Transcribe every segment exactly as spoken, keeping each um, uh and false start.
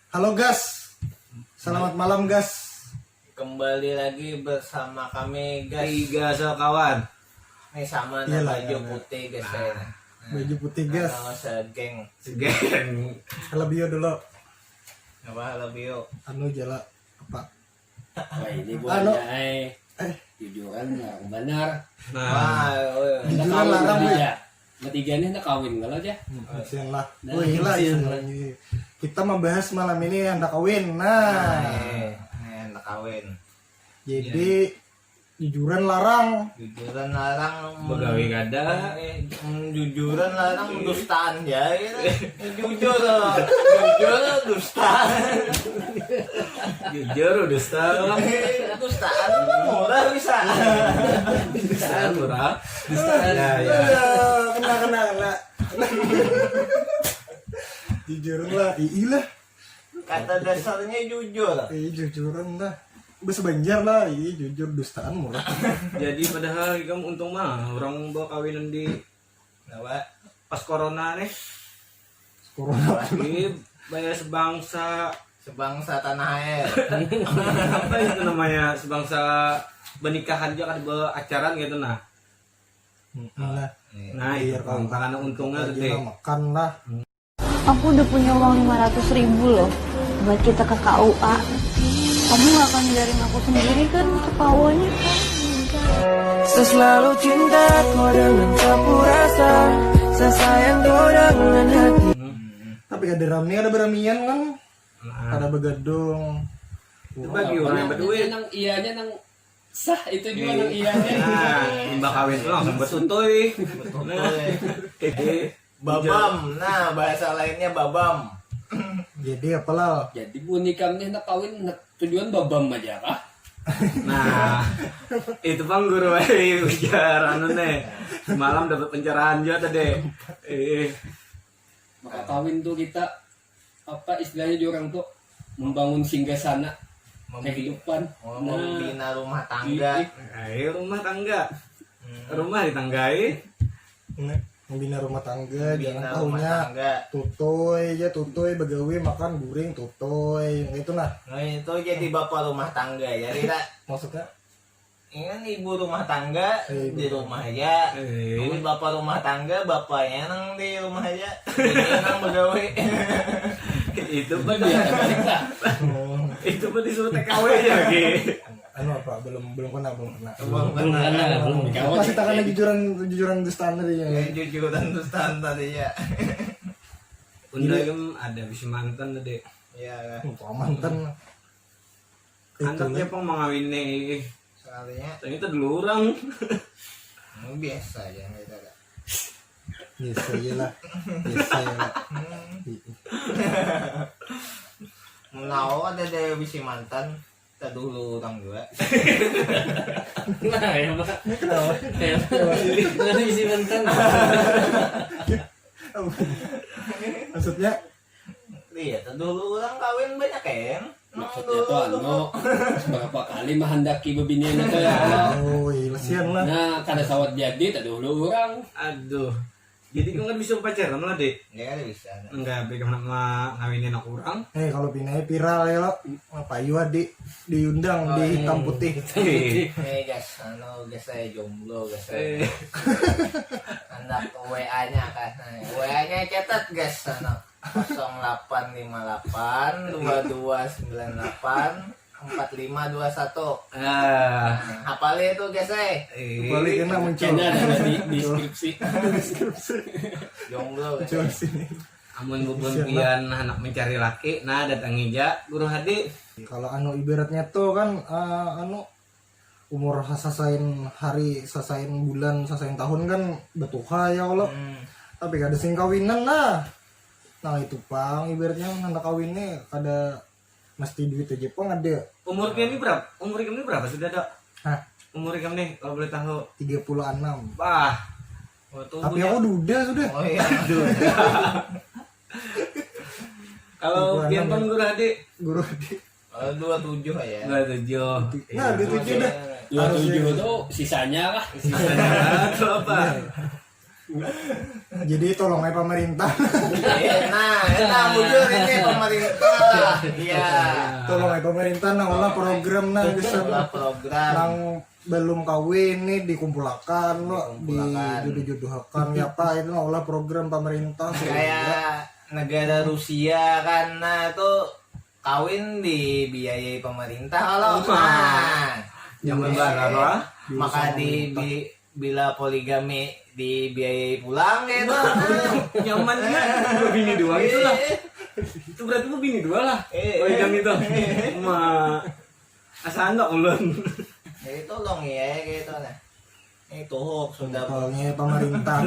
Halo gas, selamat malam gas. Kembali lagi bersama kami gas. Tiga sekawan. Ini sama nah Iyalah, baju iyalah. putih gas saya. Nah, Baju putih gas. Sama segeng. Segeng. Halo bio dulu. Apa halo bio? Anu jala apa? Wah ini buahnya eh. Eh. Jujuran larang benar. Nah. Wah, oh, iya. Jujuran larang ya. Bertiga nih nak kawin kalau aja. Hmm, kasihan lah. Nah, Wih, lah, kasihan. Kita membahas malam ini yang kawin. Nah, nah iya. Nah, yang kawin. Jadi ya. Jujuran larang. Jujuran larang. Begawi kada. Eh, mm, jujuran larang dustaan ya. Gitu. Jujur loh. Jujur dusta. Jujur dusta. Dustaan murah bisa. Dustaan murah. Dustaan. Ya, ya. Kena kena kena. Jujur lah, iya lah. Kata dasarnya jujur. Iya jujuran lah. Bahasa Banjar lah, iya jujur dustaan murah. Jadi padahal ikam untung mah orang bawa kawinan di Kenapa? Pas corona nih. Corona. Ini banyak sebangsa sebangsa tanah air. Apa itu namanya sebangsa pernikahan juga ada acaran gitu nah. Nah, nah itu karena untungnya gede. Makan lah. Aku udah punya uang lima ratus ribu loh buat kita ke K U A. Kamu gak akan biarin aku sendiri kan ke K U A-nya? Selalu cinta kau dengan sapu rasa. Sesayang kau dengan hati. Tapi ada rame ada beramian kan? Ada begadung. Itu bagi orang yang berduit. Nang ianya nang sah itu juga nang ianya. Nah, imbah kawin tuh langsung betutuy. Nah, Babam. Nah, bahasa lainnya babam. Jadi apa lah? Jadi buhan ikam nih nak kawin nak tujuan babam aja kah? Nah, itu bang guru eh, ujar anu nih. Semalam dapat pencerahan juga tadi. Eh, Maka kawin tuh kita apa istilahnya juga orang tuh membangun singgah sana kehidupan. Oh, nah, membina rumah tangga. Ayo rumah tangga. Hmm. Rumah ditanggai. Nah. Membina rumah tangga, jangan tahunya tutoy aja, tutoy begawe makan guring tutoy, yang itu nah. Nah itu jadi bapak rumah tangga ya, tidak? Maksudnya? Ini kan ibu rumah tangga eh, di rumah aja. Eh. Ini bapak rumah tangga, bapaknya nang di rumah aja. Ini nang begawe. Itu pun dia. Oh. Itu pun disuruh T K W aja lagi. Anu apa? Belum belum kena, belum kena. Belum kena. Belum kena. Masih takkan jujuran jujuran dustaan tadi ya. Ya, jujuran dustaan tadi ya. Unda kan ada bisi mantan tadi. Iya. Muka mantan. Anaknya pang mangawini. Sekalinya. Ternyata dulu orang. Biasa aja kita ada. Biasa aja lah. Biasa ya lah. Menawa ada dari bisi mantan. Tadulu urang jua. Nah, ya, Pak. Kenapa? Ya, Pak. Mana isi mantan? Maksudnya? Iya, tadulu urang kawin banyak kan. Maksudnya tuh anu, berapa kali menghendaki bebinian itu ya. Oh, iya, kasihan lah. Nah, kada sawat jadi tadulu urang. Aduh. Jadi kan bisa pacaran lah dek. Enggak ada bisa. Enggak, bagi anak ngawinin aku orang. Eh kalau pinanya viral ya lo, payu adi diundang oh, di iya. Hitam putih. Ini guys, anu guys saya jomblo guys saya. Eh. Anak W A-nya kan, W A-nya catat guys, anu kosong delapan lima delapan dua dua sembilan delapan. Empat lima dua satu. Ah. Hafal itu guys eh. Balik kena muncul. Kena ada di deskripsi. Deskripsi. Jomblo guys. Coba sini. Amun bubun pian anak mencari laki, nah datangi ja Guru Hadi. Kalau anu ibaratnya tuh kan uh, anu umur sasain hari, sasain bulan, sasain tahun kan betuha ya kalau. Hmm. Tapi kada sing kawinan lah. Nah itu pang ibaratnya nanda kawinnya kada Mesti duit aja pang ada. Umur pian ni berapa? Umur ikam ni berapa sudah dok? Hah? Umur ikam ni kalau boleh tahu? Tiga puluh enam. Bah. Oh, tapi punya... aku duda sudah. Oh iya. Kalau pian pun guru adik. Guru adik. Oh, dua tujuh ya. Dua tujuh. Nah, dua tujuh dah. Dua tujuh itu sisanya lah. Sisanya itu apa? Jadi tolong ya pemerintah. Nah, nah, bujur ini pemerintah. Iya. Tolong ya pemerintah, nah, ulah program, nah, bisa Ulah program. Nang belum kawin nih dikumpulakan lo, Dikumpulakan. Dijodoh-jodohakan ya apa itu, nah, ulah program pemerintah. Kayak negara Rusia kan, nah, itu kawin dibiayai pemerintah kalau. Nah. Zaman barat lah. Maka di bi- bila poligami dibiayai pulang gitu. Nyamannya bini dua gitu lah. Itu berarti lu bini dua lah. Eh. Poligami tuh. Ma asa anda ulun. Jadi tolong ya gitu, nah. Ini tuhuk sudah. Tolongnya pemerintah.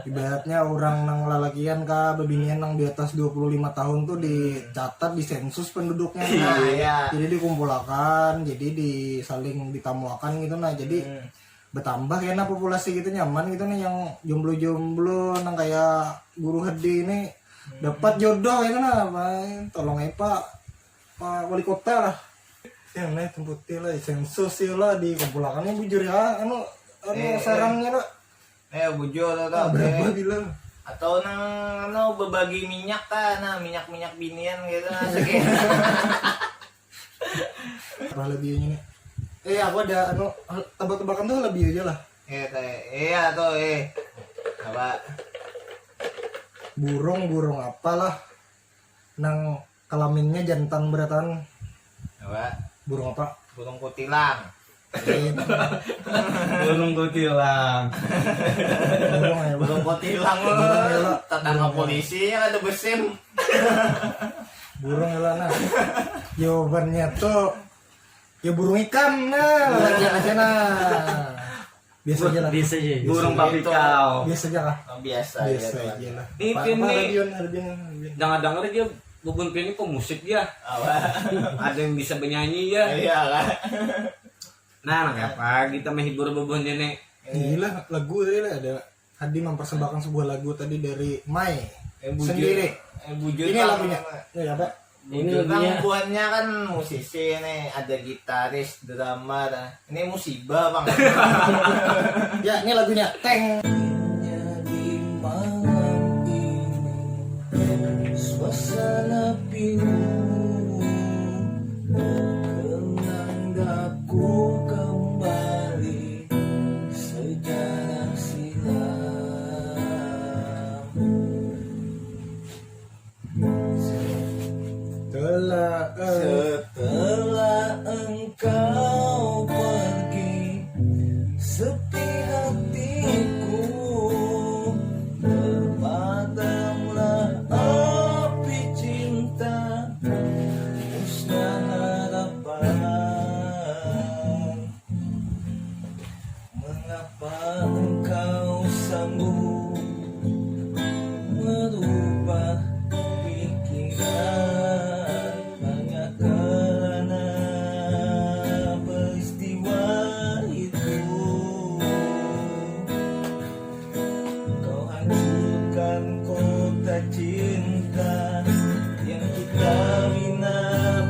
Ibaratnya orang nang lalakian kah, bebinian nang di atas dua puluh lima tahun tuh dicatat di sensus penduduknya. Nah, ya. Jadi dikumpulakan, jadi di saling ditamuakan gitu, nah. Jadi Hmm. Bertambah kena populasi gitu, nyaman gitu nih yang jomblo-jomblo, nang kayak guru Hedi ini dapat jodoh gitu, nah, Pak. Tolong aja, Pak. Pak Wali Kota lah. Ya, nah, hitam putih lah, sensus ya lah, dikumpulakannya bujur ya, anu, anu Eh, eh. Sarangnya lah. Eh, bujur tuh, Ah, tuh, berapa eh. Bilang? Atau nang anu, bebagi minyak ta, nah, minyak-minyak binian gitu, nah, sakit. Apa lebihnya nih? Eh, aku ada anu, tebak-tebakan tuh lebih aja lah. Iya, teh. Iya tuh, eh. Apa? Burung-burung apalah nang kelaminnya jantan berataan? Apa? Burung apa? Burung kutilang. Eh, Burung kutilang. burung ya, Bang. Burung kutilang. Burung ya, Pak. Tetangga polisi yang ada besim. Burung ya lah, nah. Jawabannya tuh ya burung ikam, nah. Lagi aja, nah. Biasa aja lah. Biasa aja. Burung Papikau. Biasa aja lah. Oh, biasa, Biasa tuh. Aja lah. Ini Apa- Pin apa nih. Lebihan, Lebihan, Lebihan. Dengar-dengar dia bubun Pin ini pemusik ya. Apa? Ada yang bisa bernyanyi ya. Iya kan? Nah, kenapa kita menghibur bubun ini? Gila, lagu tadi lah ada Hadi mempersembahkan sebuah lagu tadi dari Mai Eh, bujur. Sendiri. Eh, bujur Ini Bang. Lagunya. Ini apa? Ini Bujur Bang, lagunya. Buannya kan musisi nih, ada gitaris, drummer. Ini musibah, Bang. Ya, ini lagunya. Teng. Di malam ini suasana pilu kenang daku kembali sejarah silam. Telah Setelah engkau pergi, sepi hatiku, terpadamlah api cinta, musnah harapan. Mengapa engkau sanggup merubah pikiran hanya karena peristiwa itu? Kau hancurkan kota cinta yang kita bina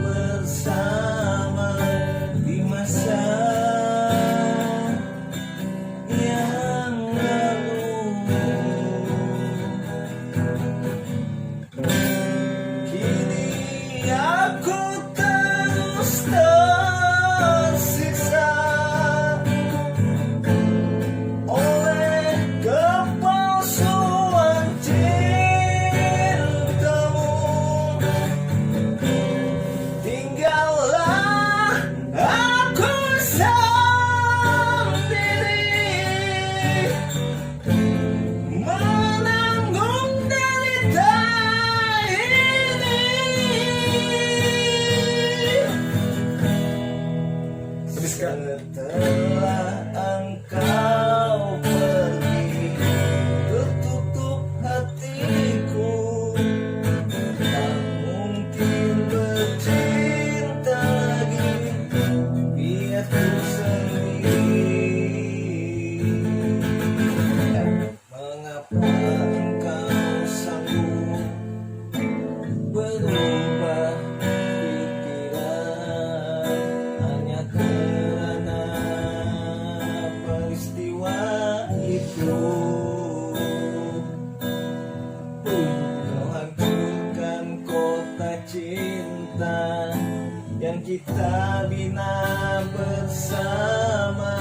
bersama di masa yang lalu. Kini aku terus tersiksa oleh kepalsuan cintamu. Tinggallah aku sendiri menanggung derita ini. Habis, Kak. Setelah engkau pergi, tertutup hatiku, tak mungkin bercinta lagi, biar ku sendiri. Mengapa engkau sanggup berubah pikiran hanya karena peristiwa itu? Kita bina bersama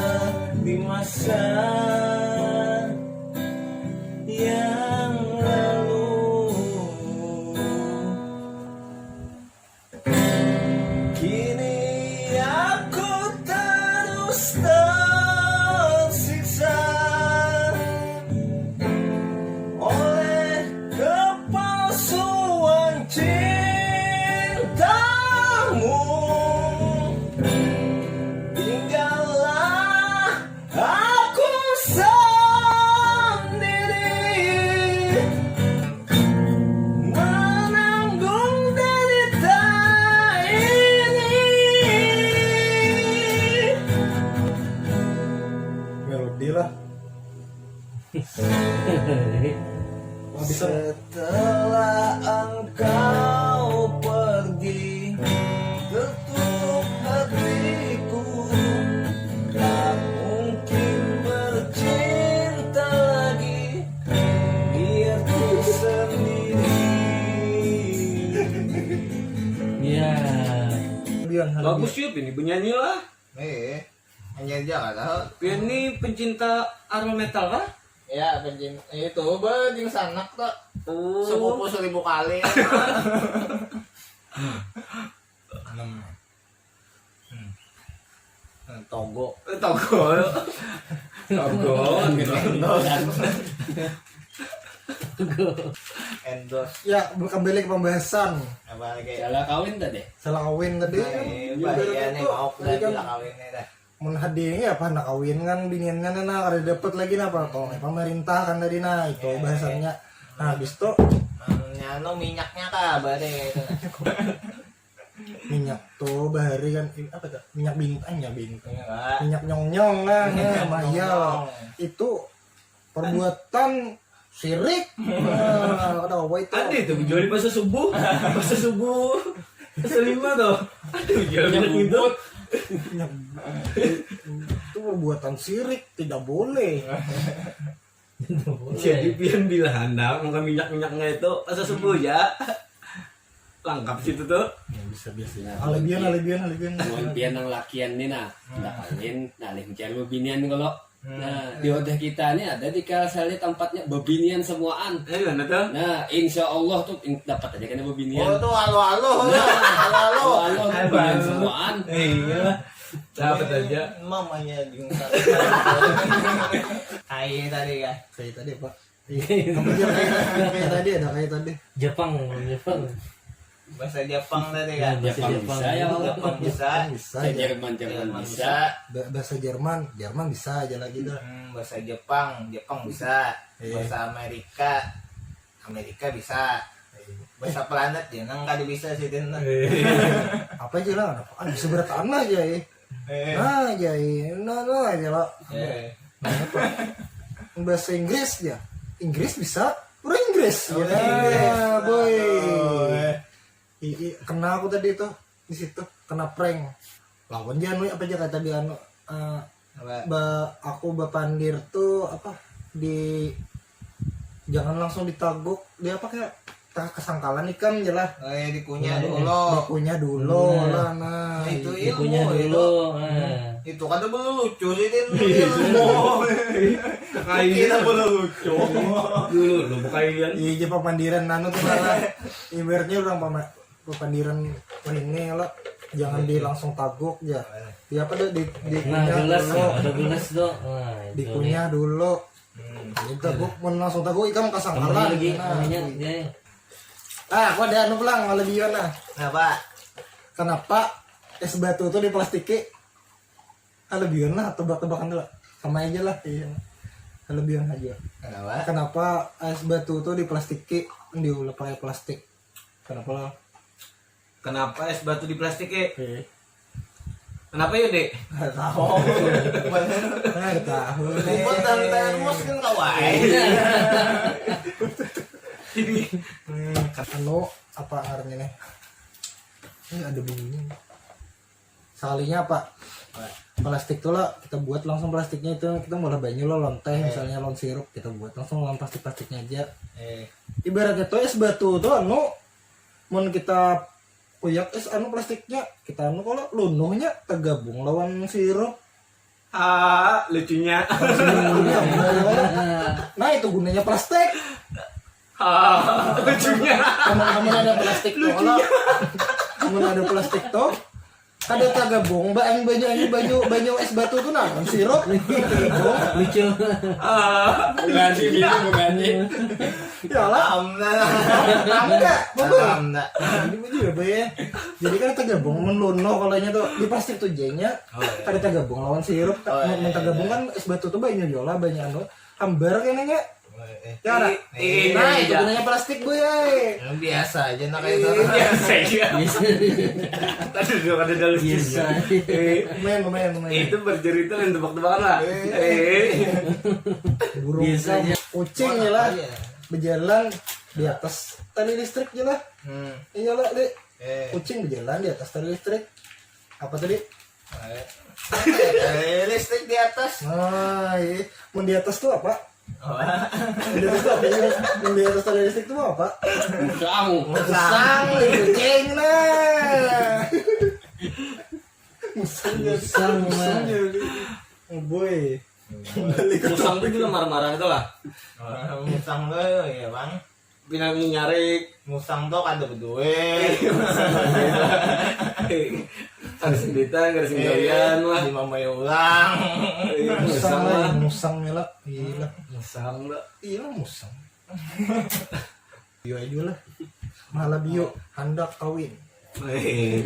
di masa yang lalu. Kini aku terus tersiksa oleh kepalsuan cintamu. Tinggallah aku sendiri menanggung derita ini. Melodi lah. Setelah engkau pergi, tertutup hatiku, tak mungkin bercinta lagi. Biar ku sendiri. Iya. Biar Bagus yuk ini bernyanyi lah. Eh, hanya aja nggak tahu. Pian ini pencinta arul metal kah? Ya, pencin itu bajing sanak tuh. Oh. Sepupu seribu kali. enam. Hmm. Togo. Togo. Togo. Endorse Ya, kembali ke pembahasan. Apa lagi? Salah kawin tadi. Salah kawin tadi kan. Eh, Ibarat bahagia nih itu, mau tadi kan bila kawinnya dah. Mun hadi ini apa nak kawin kan binian kan nah kada dapat lagi nah apa tolong pemerintah kan tadi nah itu bahasannya. Nah, habis itu Anu minyaknya kah bare itu. Minyak tuh bahari kan i- apa tuh? Minyak bintang, minyak bintang. Enggak. Minyak nyong-nyong nah, nah, Minyak mayal. nyong-nyong. Itu perbuatan sirik. Nah, ada apa itu? Ada itu jual di pasar subuh. Pasar subuh. Pasar lima tuh. Ada jual minyak itu. Minyak- itu perbuatan sirik, tidak boleh. Jadi pian bila handak makan minyak-minyaknya itu pasar subuh ya. Lengkap situ tuh. Ya, bisa biasa. Alebian, alebian, alebian. Mun pian nang lakian nih nah, ndak kawin, nah lih mencari bebinian kalau. Nah, di wadah kita nih ada di Kalsel nih tempatnya bebinian semuaan. Eh, mana tuh? Nah, insya Allah tuh in- dapat aja kena bebinian. Oh tuh halo halo halo halo. Halo, bebinian semuaan. Eh, iya. Dapat aja. Mamanya jungkar. Kayak tadi ya. Kayak tadi apa? Apa dia kayak, kayak tadi ada kayak tadi. Jepang, Jepang. Bahasa Jepang tadi kan. Jepang bisa ya. Jepang bisa. Bisa Saya aja. Jerman, Jerman Jerman bisa. bisa. Ba- bahasa Jerman, Jerman bisa aja lagi dah. Hmm, bahasa Jepang, Jepang bisa. Iya. Bahasa Amerika, Amerika bisa. Bahasa planet ya, nang kada bisa sih Din. Apa aja lah, ada apa? Ah, bisa berataan aja ya. Eh, Nah, aja ya. Nah, nah aja lah. eh. Bahasa Inggris ya. Inggris bisa. Orang Inggris. Orang Ya, Inggris. boy. Oh, eh. I, i, kena aku tadi tuh di situ, kena prank. Lawan dia anu apa aja kayak tadi anu eh, Apa? ba, aku bapandir tuh apa di jangan langsung ditaguk dia apa kayak tak kesangkalan ikam aja lah. Eh, dikunyah dulu. Dikunyah dulu lah nah. Itu Dikunyah ilmu itu. Dulu. Ah. Itu kada perlu lucu sih Din. Ilmu. Kayu. Tidak perlu lucu. Dulu lu bukan. Iya aja papandiran anu tuh lah. Ibaratnya orang pama papandiran ini lo jangan di langsung taguk ya. Di apa tuh di di Nah, gelas dulu. Ya, ada gelas tuh. Nah, itu Dikunyah dulu. Hmm. Jadi taguk mun langsung taguk ikam Tambah kasangkalan. lagi Nah, minyak ya. Ah, aku ada anu pulang kalau Bion nah. Kenapa? Kenapa es batu tuh diplastiki? Kalau Bion lah tebak-tebakan dulu. Sama aja lah iya. Kalau Bion aja. Kenapa? Kenapa es batu tuh diplastiki? Diulah pakai plastik. Kenapa lah? Kenapa es batu di plastik ya? Eh, Kenapa ya dek? nggak tahu. Nggak tahu. Buat dan termos kan kawan. Jadi Hmm, anu apa ngarannya nih? Ini ada bunyinya. Sekalinya apa? Plastik tuh lah kita buat langsung plastiknya itu kita malah banyu lah lawan teh misalnya lawan sirup kita buat langsung lawan plastik plastiknya aja. Eh, Ibaratnya tuh es batu tuh anu mun kita Kuyak es anu plastiknya, kita anu kalau lunuhnya tergabung lawan sirup. Ah, lucunya. Nah, itu gunanya plastik. Ah, lucunya. Amun amun ada plastik tuh, kalau amun ada plastik tuh, kada tergabung ba banyu banyu banyu es batu tuh, nah, sirup. Lucu. Ah, bukan sih, gitu, bukan sih. Ya lah. Paham lah. Paham nggak? Betul. Paham dah. Ini juga be. Jadi kan tergabung mun lunuh kalau nya tuh di plastik tuh jengnya. Kada tergabung lawan sirup. Oh, iya, Mun tergabung iya. Kan es batu tuh banyak jola, banyak anu, hambar kayaknya. Eh, Ya, Eh, nah, itu iya. Gunanya plastik, boy. Yang biasa aja, nah, kayak itu. Biasa aja. Tadi juga ada dalam Biasa. Eh, Lumayan, lumayan, lumayan. Itu bercerita dan tebak-tebakan lah. Eh, Burung Biasanya. Kucing ya lah. Iya. Berjalan di atas tali listrik ya lah. Hmm. Iya lah, Dek. Eh, Kucing berjalan di atas tali listrik. Apa tadi? eh, listrik di atas. Nah, iya. Mun di atas tuh apa? Wah. Mun di atas tuh apa? Iya. Mun di atas tali listrik tuh apa? Musang. Musang, kucing, nah. Musang jadi. Musang, Musang Mas. Jadi. Oh, boy. Balik ke Musang tuh juga marah-marah itu lah. Orang musang tuh ya, Bang. Pinang nyari. Musang tuh kada berduit. Ada senditan, ada senggalian lah. Di mamai orang. Iya, Musang Musang lah, lah. musang ya lah. Gila. Musang lah. Iya, musang. Bio aja lah. Malah bio, handak kawin. Eh,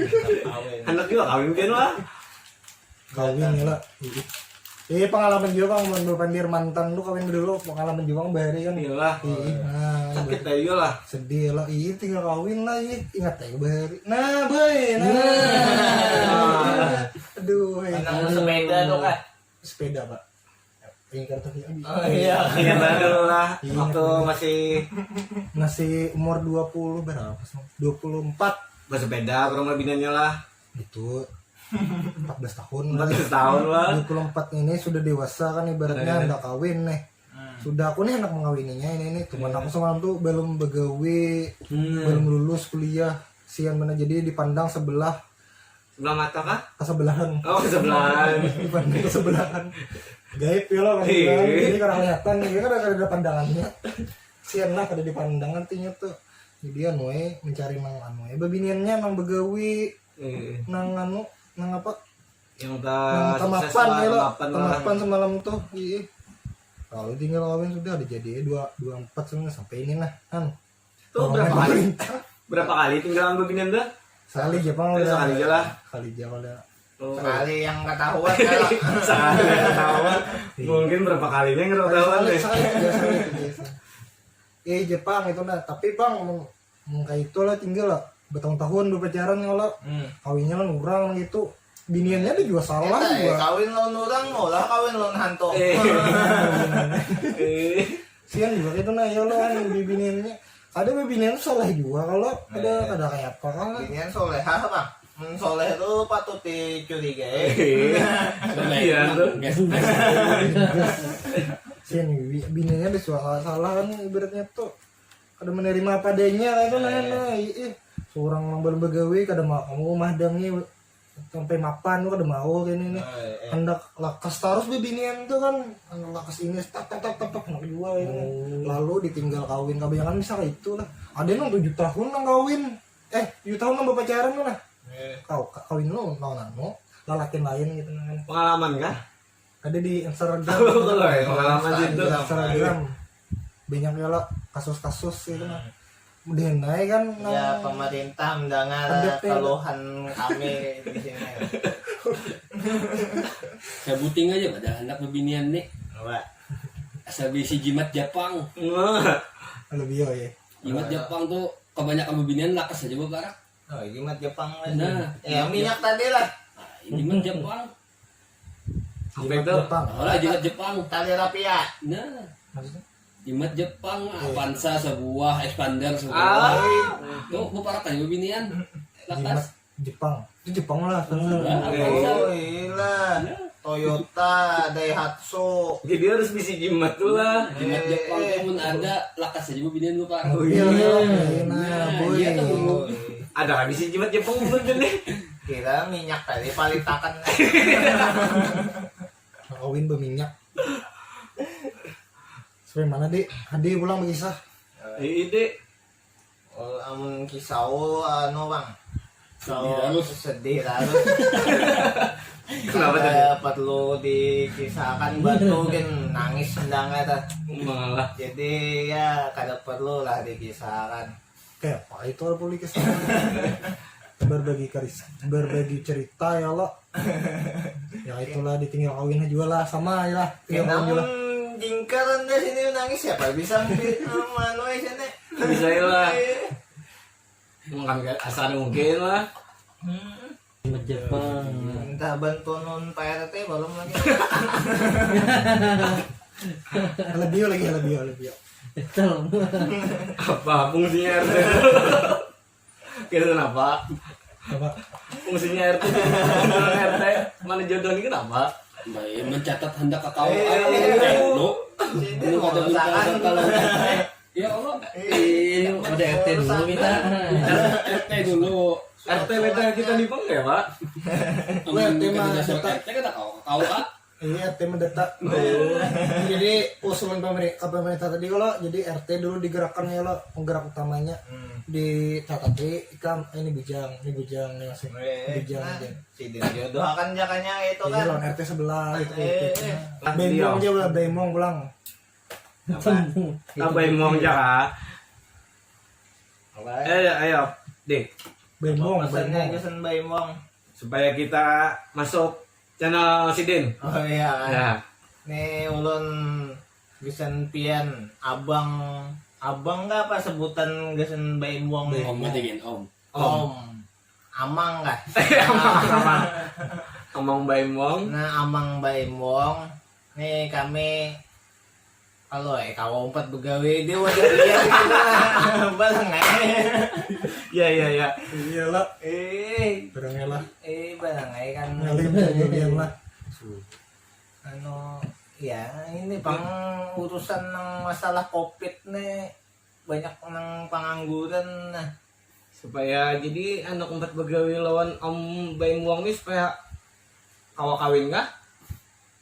Anak juga kawin kan lah. Kawin ya lah. Iya. Eh, pengalaman juga, Bang, mun bapandir mantan tuh kawin dulu, pengalaman juga, Bang, bahari kan. Iyalah. Iya, nah, Sakit aja lah. Sedih lah, iya, tinggal kawin lah, iya, ingat aja bahari. Nah, boy, nah. Aduh, eh. Nang sepeda tuh, Kak. Sepeda, Pak. Ini kan tapi Oh iya. Ingat aja dulu lah. Iya. Waktu masih Masih umur dua puluh berapa sih? Dua puluh empat. Bersepeda ke rumah binanya lah. Gitu. Empat belas tahun. Empat belas tahun lah. Dua puluh empat ini sudah dewasa kan, ibaratnya Iya. Hendak kawin nih. Sudah, aku nih hendak mengawininya ini nih. Cuman aku semalam tuh belum begawe, Hmm. belum lulus kuliah. Sian mana, jadi dipandang sebelah, Sebelah mata kah? kesebelahan. Oh, kesebelahan. Dipandang kesebelahan. Gaib ya loh, Iya. jadi kada kelihatan, dia kan ada pandangannya. Sian lah, kada dipandang artinya tuh. Jadi anu, eh, mencari nang anu, eh, babiniannya nang begawe, Eh, nang anu, nang apa? Yang Nang udah sukses tamapan lah, ya loh, tamapan lah. Tamapan semalam tuh. Iya. Kalau tinggal kawin sudah ada jadi, eh, dua dua empat sebenarnya sampai ini nah. Kan. Tuh berapa kali? Berapa kali tinggalan babinian dah? Sekali aja, Bang, Eh, udah. sekali aja lah. Sekali aja kalau udah. Oh. Sekali yang ketahuan kalau Sekali ketahuan. Mungkin berapa kalinya nggak ketahuan Sekali, deh. sekali aja, sekali aja. Eh, Jepang itu nah, tapi, Bang, mun, mun kayak itu lah, tinggal lah bertahun-tahun berpacaran kalau Hmm. kawinnya kan orang gitu. Biniannya ada juga salah Eta, juga. eh, kawin lawan orang, olah kawin lawan hantu. Eh. Eh. Sian juga itu nah, ya lah, bibiniannya. Ada bibinian tuh salah juga kalau ada ada kayak apa kan. Binian solehah, Bang. Hmm, soleh tuh patut dicurigai. Eh. Iya tuh. Sian, bi- biniannya ada salah, salah kan, ibaratnya tuh kada menerima apa adanya kayak itu nah, nah, ih, seorang yang belum begawe kada mau kamu rumah dangi sampai mapan tuh kada mau kayak ini nih. Eh, eh. Hendak lakas terus bibinian tuh kan, hendak lakas ini tak tak tak tak tak, hendak jual ini. Lalu ditinggal kawin, kebanyakan bisa kayak itu lah. Ada yang tujuh tahun nang kawin, eh, tujuh tahun nang berpacaran tuh lah. Eh. Kau ka- kawin lu nang anu, lalakin lain gitu nah. Pengalaman kah? Ada di Instagram. Kalau ya, pengalaman sih itu. Instagram. Banyak ya lah kasus-kasus gitu nah. Udah naik kan, Ya, nah, pemerintah mendengar Ada, Pil. Keluhan kami di sini. Sebuting aja pada anak bebinian nih. Coba. Asal bisi jimat Japang. Wah. Lebih ya. Jimat Japang tuh kebanyakan bebinian lakas aja baparak. Oh, jimat Jepang lah. Nah. Ya, minyak tadi lah. Nah, ini jimat Japang. Apa itu? Jepang. Olah jimat Japang. Tali rapia. Nah, Maksudnya? Jimat Japang, Avanza sebuah, Expander sebuah. Ah. Tuh, baparak aja bebinian. Jimat Lakas. Jepang. Itu Jepang lah. Nah, Oke. Avanza. Oh, iya. Toyota, Daihatsu. Jadi harus bisi jimat tuh lah. Jimat Japang tuh mun ada, lakas aja bebinian baparak. Oh, Iya, iya. iya, iya, nah, Nah, boy. Iya tuh. Ada lagi sih jimat Jepang menurut nih. Kira minyak tadi palitakan. Kawin berminyak. Sampai mana, Dik? Hadi pulang berkisah. Ini Oh, amun kisah anu bang. Sedih harus. Sedih harus. Kenapa tadi? Kada perlu dikisahkan batu gin nangis sendangnya tuh. Malah. Jadi ya kada perlu lah dikisahkan. Kayak apa itu ada perlu dikisah? Berbagi karis, berbagi cerita ya lo. Ya itulah, ditinggal kawin juga lah, sama aja lah. Tinggal kawin juga. Namun jingkar anda sini nangis siapa bisa manu aja nih. Bisa ya lah. Makan kayak asal mungkin lah. Hmm. Jepang. Minta bantuan Pak R T belum lagi. Lebih lagi, lebih, lebih. Betul. Apa fungsinya R T itu? Kira kenapa? Apa? Fungsinya R T itu. Menurut R T mana jodoh ini kenapa? Baik, mencatat handak kakau. Eh, Ayo, iya. eh, lu. Sini Lu mau kada usahakan. minta kalau ya Allah. Iya, udah R T dulu kita. R T dulu. R T beda kita di peng ya pak. Amun Tema kada data. R T kada kau kau ah. Iya, R T mendata. Jadi usulan pemerintah, pemerintah tadi kalau jadi R T dulu digerakkan ya lo, penggerak utamanya Hmm. dicatat di ikam, eh, ini bujang, ini bujang, ini masih Eh, bujang nah, aja. Sidin jodoh akan jakanya itu Iya, kan. lawan R T sebelah gitu. Eh, Gitu. eh. Bembong aja lah, bembong pulang. Apa? Apa yang mau jaga? Apa? Eh ayo, deh, Bembong, Pesannya bembong. Jason Baimong. Supaya kita masuk channel Sidin. Oh iya kan. Ya. Nih ulun Jason pian abang abang nggak apa sebutan Jason Baimong nih. Om mati gin om. Om. Amang kah? Amang Baimong. Nah, Amang Baimong. Nih kami kalau eh kawa umpat begawe dia wadah dia gitu lah. Balang ae. Ya ya ya. Iya lah, Eh, barangnya lah. eh balang ae kan. Ngalim pegawaian lah. Anu ya ini pang urusan nang masalah covid nih banyak nang pengangguran nah. Supaya jadi anak umpat begawe lawan Om Baimong nih supaya kawa kawin kah?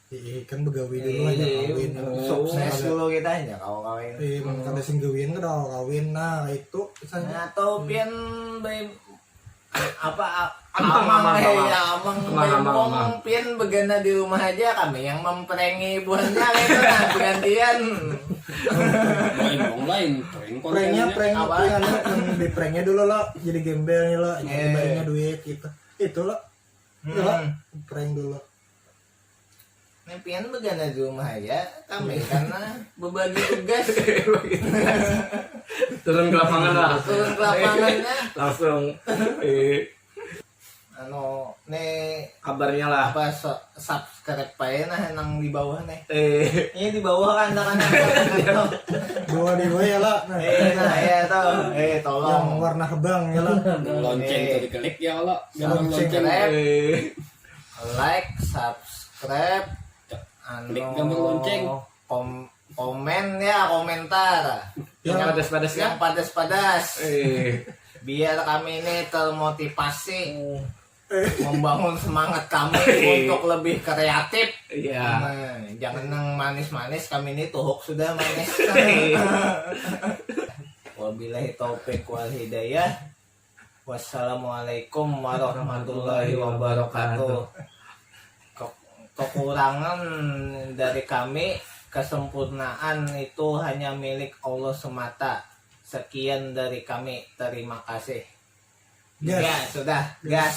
Iya, kan begawe dulu aja Iya, kawin. oh. Sukses dulu kita aja kawa kawin. Eh, mun kada sing gawian kada kawa kawin. Nah, itu misalnya. Nah, atau pian Baim apa a- Amang, amang amang, eh amang. Ya, amang Amang, amang, Baimong amang. Pian begana di rumah aja kami yang memprangi buahnya gitu nah gantian. Baimong lain prank Pranknya kontennya. prank Apa? prank anu, yang di pranknya dulu lo, jadi gembelnya lo, jadi Eh. bayarnya duit gitu. Itu lo, itu lo, Hmm. prank dulu. Nah, pian begana di rumah aja kami karena berbagi tugas Turun ke lapangan lah. turun ke lapangannya Langsung. Eh, anu nih kabarnya lah. Apa su- subscribe aja nah nang di bawah nih. Eh, Ini di bawah kan anak-anak. Dua di dua ya lo. Nah, Eh nah ya tuh. Eh yang tolong. Warna Habang ya lo. Lonceng Eh. tuh diklik ya Allah. Gambar Lonceng. lonceng. Subscribe, eh, like, subscribe, anu, Klik gambar lonceng. kom- komen ya komentar yang yang padas-padas yang ya. Padas-padas Eh, biar kami ini termotivasi membangun semangat kami Eh. Untuk lebih kreatif. Iya. Nah, jangan yang manis-manis kami ini tuhuk sudah manis. Wabillahi taufik wal hidayah. Wassalamualaikum warahmatullahi wabarakatuh. Ke- Kekurangan dari kami, kesempurnaan itu hanya milik Allah semata. Sekian dari kami, terima kasih. Gas. Ya sudah, gas.